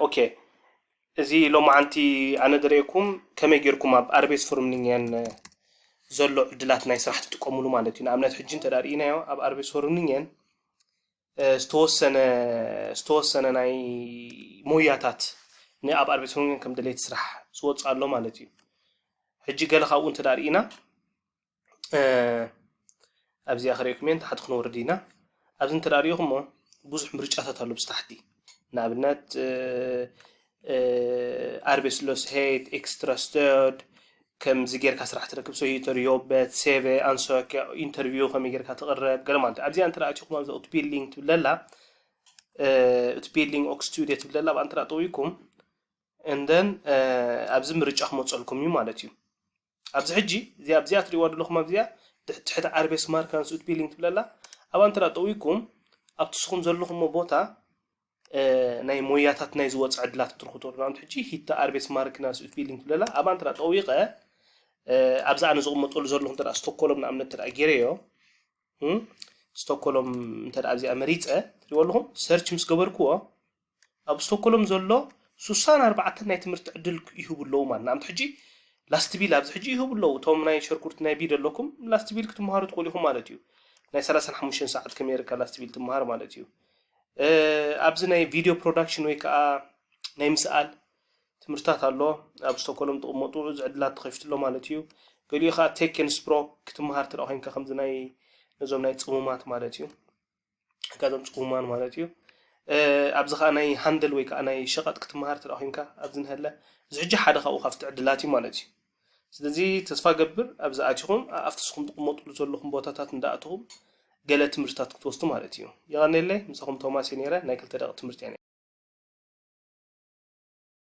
ኦኬ፣ እዚ ሎማዓንቲ ኣነ ዝርእየኩም ከመይ ጌርኩም ኣብ ኣርቤስ ፎርምኒንገን ዘሎ ዕድላት ናይ ስራሕ ትጥቀሙሉ ማለት እዩ። ንኣብነት ሕጂ እንተ ርኢናዮ ኣብ ኣርቤስ ፎርምኒንገን ዝተወሰነ ዝተወሰነ ናይ ሞያታት ንኣብ ኣርቤስ ፎርምኒንገን ከም ድሌት ስራሕ ዝወፅእ ኣሎ ማለት እዩ። ሕጂ ገለ ካብኡ እንተ ርኢና ኣብዚኣ ክርእየኩም እየ። ታሕቲ ክንወርድ ኢና። ኣብዚ እንተ ርኢኹሞ ብዙሕ ምርጫታት ኣሎ ብስታሕቲ። ንኣብነት ኣርቤስሎስሄት፣ ኤክስትራ ስተድ፣ ከምዚ ጌርካ ስራሕ ትረክብ፣ ሶ ሂተር ዮበት፣ ሴቨ፣ ኣንሶኪያ፣ ኢንተርቪው ከመይ ጌርካ ትቕረብ፣ ገለ ማለት እዩ። ኣብዚኣ እንተ ኣቲኹም ኣብዚ ኡትቢልዲንግ ትብለላ፣ ኡትቢልዲንግ ኦክ ስቱድዮ ትብለላ፣ ኣብኣ እንተ ጠዊኩም እንደን ኣብዚ ምርጫ ክመፀልኩም እዩ ማለት እዩ። ኣብዚ ሕጂ እዚኣ ኣብዚኣ ትሪእዋ ዘለኹም ኣብዚኣ ትሕቲ ዓርቤስ ማርካንስ ኡትቢልዲንግ ትብለላ፣ ኣብኣ እንተ ጠዊኩም ኣብቲ ስኹም ዘለኹሞ ቦታ ናይ ሞያታት ናይ ዝወፅ ዕድላት ትርኽቶ። ንኣብነት ሕጂ ሂታ ኣርቤስ ማርክናስ ኡትቢልዲንግ ትብለላ፣ ኣብኣ እንተ ጠዊቐ ኣብዚ ኣነ ዝቕመጠሉ ዘለኹ እንተ ስቶኮሎም ንኣብነት እንተ ገይረዮ ስቶኮሎም እንተ ኣብዚኣ መሪፀ ትሪእዎ ኣለኹም ሰርች ምስ ገበርክዎ ኣብ ስቶኮሎም ዘሎ ሱሳን ኣርባዕተን ናይ ትምህርቲ ዕድል ይህቡ ኣለዉ ማለት ንኣብነት ሕጂ ላስትቢል ኣብዚ ሕጂ ይህቡ ኣለዉ እቶም ናይ ሸርኩርቲ ናይ ቢድ ኣለኩም ላስትቢል ክትመሃሩ ትኽእሉ ኢኹም ማለት እዩ ናይ ሰላሳን ሓሙሽተን ሰዓት ከመይ ርካ ላስትቢል ትመሃር ማለት እዩ ኣብዚ ናይ ቪድዮ ፕሮዳክሽን ወይ ከዓ ናይ ምስኣል ትምህርታት ኣሎ ኣብ ስቶኮሎም ትቕመጡ እዚ ዕድላት ተኸፊቱ ኣሎ ማለት እዩ ገሊኡ ከዓ ቴክን ስፕሮክ ክትመሃር ትረኣ ኮይንካ ከምዚ ናይ ነዞም ናይ ፅሙማት ማለት እዩ ጋዞም ፅሙማን ማለት እዩ ኣብዚ ከዓ ናይ ሃንደል ወይ ከዓ ናይ ሸቐጥ ክትመሃር ትረኣ ኮይንካ ኣብዚ ንሀለ እዚ ሕጂ ሓደ ካብኡ ካብቲ ዕድላት እዩ ማለት እዩ ስለዚ ተስፋ ገብር ኣብዚ ኣቲኹም ኣብቲ ስኹም ትቕመጥሉ ዘለኹም ቦታታት እንዳኣትኹም ገለ ትምህርትታት ክትወስዱ ማለት እዩ የቐነለይ ምሳኹም ቶማስ ነረ ናይ ክልተ ደቂ ትምህርቲ እያ